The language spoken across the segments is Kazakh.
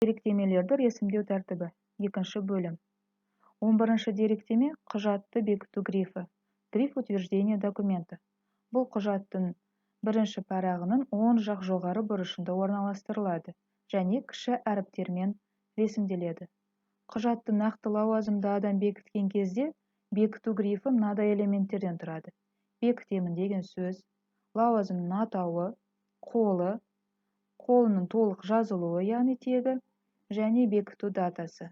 Деректемелерді ресімдеу тәртібі. Екінші бөлім. 11-ші деректеме: құжатты бекіту грифі, гриф утверждения документа. Бұл құжаттың бірінші парағының оң жақ жоғары бұрышында орналастырылады және кіші әріптермен ресімделеді. Құжатты нақты лауазымды адам бекіткен кезде, бекіту грифі мынадай элементтерден тұрады: «Бекітемін» деген сөз, лауазымның атауы, қолы, қолының толық жазылуы, яғни тегі, және бекіту датасы.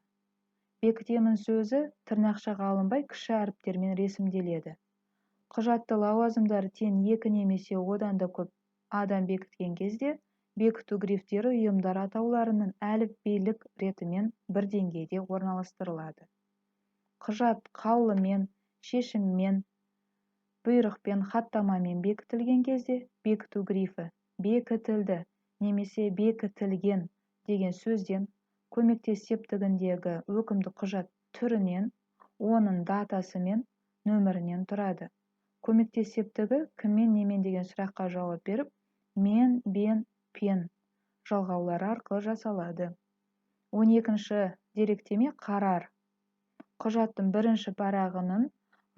«Бекітемін» сөзі тырнақшаға алынбай, кіші әріптермен ресімделеді. Құжатты лауазымдары тең екі немесе одан да көп адам бекіткен кезде, бекіту грифтері ұйымдар атауларының әліпбилік ретімен бір деңгейде орналастырылады. Құжат қаулымен, шешіммен, бұйрықпен, хаттамамен бекітілген кезде, бекіту грифі «бекітілді» немесе «бекітілген» деген сөзден, көмектес септігіндегі өкімді құжат түрінен, оның датасы мен нөмірінен тұрады. Көмектес септігі «кіммен», «немен» деген сұраққа жауап беріп, мен, бен, пен жалғаулары арқылы жасалады. 12-ші деректеме: қарар. Құжаттың бірінші парағының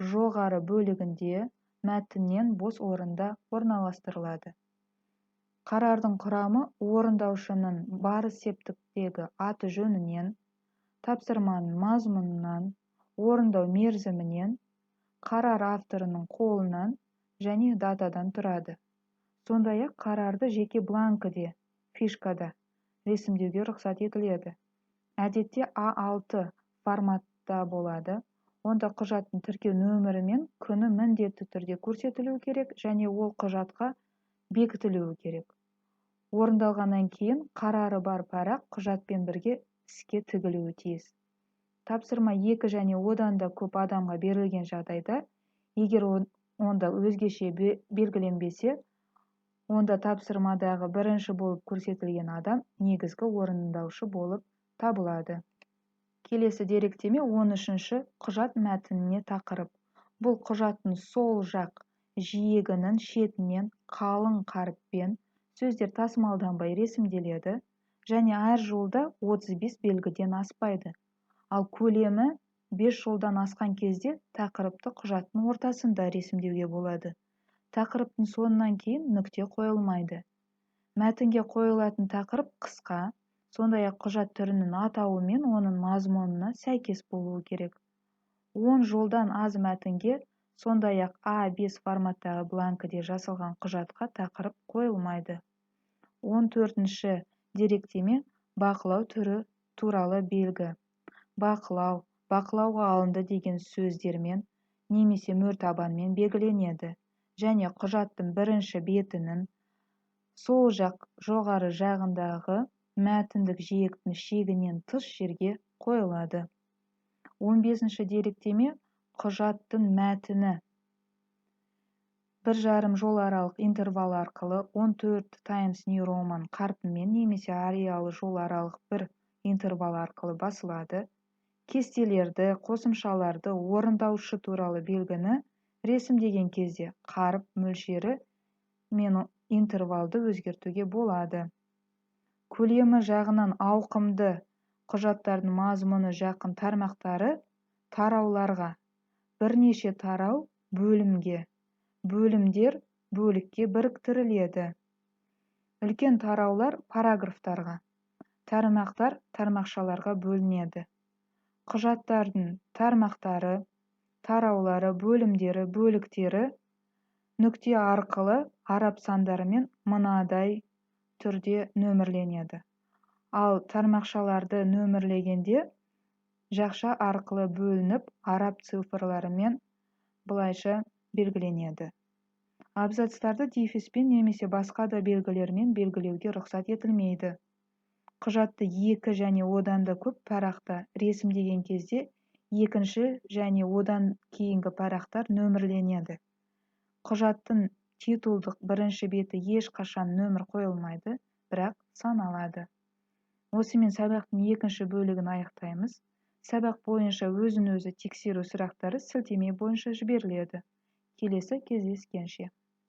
жоғары бөлігінде, мәтіннен бос орында орналастырылады. Қарардың құрамы орындаушының барыс септіктегі аты-жөнінен, тапсырманың мазмұнынан, орындау мерзімінен, қарар авторының қолынан және датадан тұрады. Сондай-ақ қарарды жеке бланкіде, фишкада ресімдеуге рұқсат етіледі. Әдетте А6 форматта болады. Онда құжаттың тіркеу нөмірі мен күні міндетті түрде көрсетілуі керек және ол құжатқа бекітілуі керек. Орындалғаннан кейін қарары бар парақ құжатпен бірге іске тігілуі тиіс. Тапсырма екі және одан да көп адамға берілген жағдайда, егер онда өзгеше белгіленбесе, онда тапсырмадағы бірінші болып көрсетілген адам негізгі орындаушы болып табылады. Келесі деректеме, 13-ші: құжат мәтініне тақырып. Бұл құжаттың сол жақ жиегінің шетінен қалың қаріппен, сөздер тасымалданбай ресімделеді және әр жолда 35 белгіден аспайды. Ал көлемі 5 жолдан асқан кезде тақырыпты құжаттың ортасында ресімдеуге болады. Тақырыптың соңынан кейін нүкте қойылмайды. Мәтінге қойылатын тақырып қысқа, сондай-ақ құжат түрінің атауы мен оның мазмұнына сәйкес болуы керек. 10 жолдан аз мәтінге, сондай-ақ А5 форматтағы бланкіде жасалған құжатқа тақырып қойылмайды. 14-ші деректеме: бақылау түрі туралы белгі. «Бақылау», «бақылауға алынды» деген сөздермен немесе мөртабанмен белгіленеді және құжаттың бірінші бетінің сол жақ жоғары жағындағы мәтіндік жиектің шегінен тыс жерге қойылады. 15-ші деректеме: құжаттың мәтіні 1,5 жол аралық интервал арқылы 14 Times New Roman қарпімен немесе Arial жол аралық бір интервал арқылы басылады. Кестелерді, қосымшаларды, орындаушы туралы белгіні ресімдеген кезде қаріп мөлшері мен интервалды өзгертуге болады. Көлемі жағынан ауқымды құжаттардың мазмұны жақын тармақтары тарауларға, бірнеше тарау бөлімге, бөлімдер бөлікке біріктіріледі. Үлкен тараулар параграфтарға, тармақтар тармақшаларға бөлінеді. Құжаттардың тармақтары, тараулары, бөлімдері, бөліктері нүкте арқылы араб сандарымен мынадай түрде нөмірленеді. Ал тармақшаларды нөмірлегенде жақша арқылы бөлініп, араб цифрларымен былайша белгіленеді. Абзацтарды дефиспен немесе басқа да белгілермен белгілеуге рұқсат етілмейді. Құжатты екі және одан да көп парақта ресімдеген кезде, екінші және одан кейінгі парақтар нөмірленеді. Құжаттың титулдық бірінші беті ешқашан нөмір қойылмайды, бірақ саналады. Осымен сабақтың екінші бөлігін аяқтаймыз. Сабақ бойынша өзін өзі тексеру сұрақтары сілтеме бойынша жіберіледі. Келесі кездескенше!